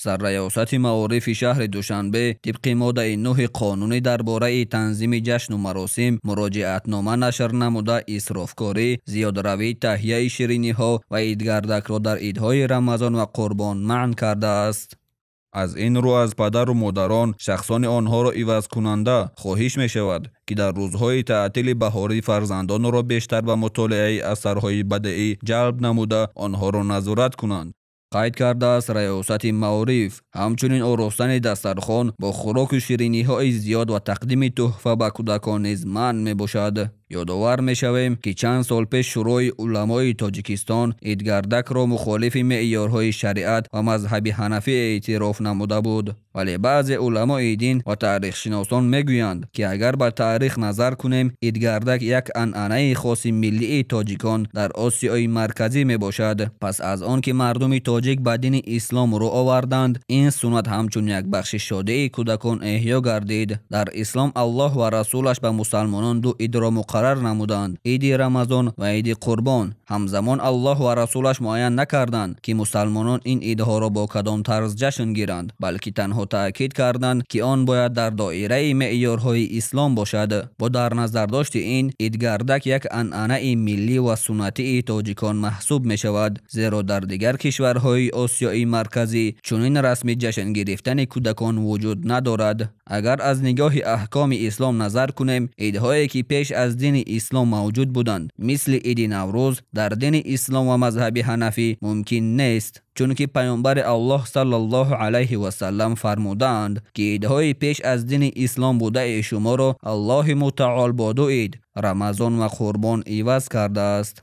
Сарраёсати маорифи шаҳри Душанбе тибқи моддаи 9 қонунӣ дар бораи танзими ҷашну маросим муроҷиатнома нашр намуда исрофкорӣ, зиёдравии таҳияи шириниҳо ва идгардакро дар идҳои Рамазон ва Қурбон манъ кардааст. Аз ин рӯ аз падару модарон, шахсони онҳоро ивазкунанда хоҳиш мешавад, ки дар рӯзҳои таътили баҳорӣ фарзандонро бештар ба мутолиаи асарҳои бадеӣ ҷалб намуда, онҳоро назорат кунанд. Қайд кардааст раёсати маориф. Ҳамчунин оростани дастархон бо хӯроку шириниҳои зиёд ва тақдими тӯҳфа ба кӯдакон низ манъ мебошад. Ёдовар мешавем, ки чанд сол пеш Шӯрои уламои Тоҷикистон идгардакро мухолифи меъёрҳои шариат ва мазҳаби ҳанафӣ эътироф намуда буд. Вале баъзе уламои дин ва таърихшиносон мегӯянд, ки агар ба таърих назар кунем, идгардак як анъанаи хоси миллии тоҷикон дар Осиёи Марказӣ мебошад. Пас аз он ки мардуми тоҷик ба дини ислом рӯ оварданд, ин суннат ҳамчун як бахши шодии кӯдакон эҳё гардид. Дар ислом Аллоҳ ва расулаш ба мусалмонон ду идро муқаррар намуданд: иди Рамазон ва иди Қурбон. Ҳамзамон Аллоҳ ва расулаш муайян накарданд, ки мусалмонон ин идҳоро бо кадом тарз ҷашн гиранд, балки танҳо таъкид карданд, ки он бояд дар доираи меъёрҳои ислом бошад. Бо дар назардошти ин, идгардак як анъанаи миллӣ ва суннатии тоҷикон маҳсуб мешавад, зеро дар дигар кишварҳои Осиёи Марказӣ чунин расми ҷашн гирифтани кӯдакон вуҷуд надорад. Агар аз нигоҳи аҳкоми ислом назар кунем, идҳое ки пеш аз дини ислом мавҷуд буданд, мисли иди Наврӯз, дар дини ислом ва мазҳаби ҳанафӣ мумкин нест, чунки паёмбари Аллоҳ саллаллоҳу алайҳи васаллам фармудаанд, ки идҳои пеш аз дини ислом будаи шуморо Аллоҳи мутаол бо ду ид, Рамазон ва Қурбон, иваз кардааст.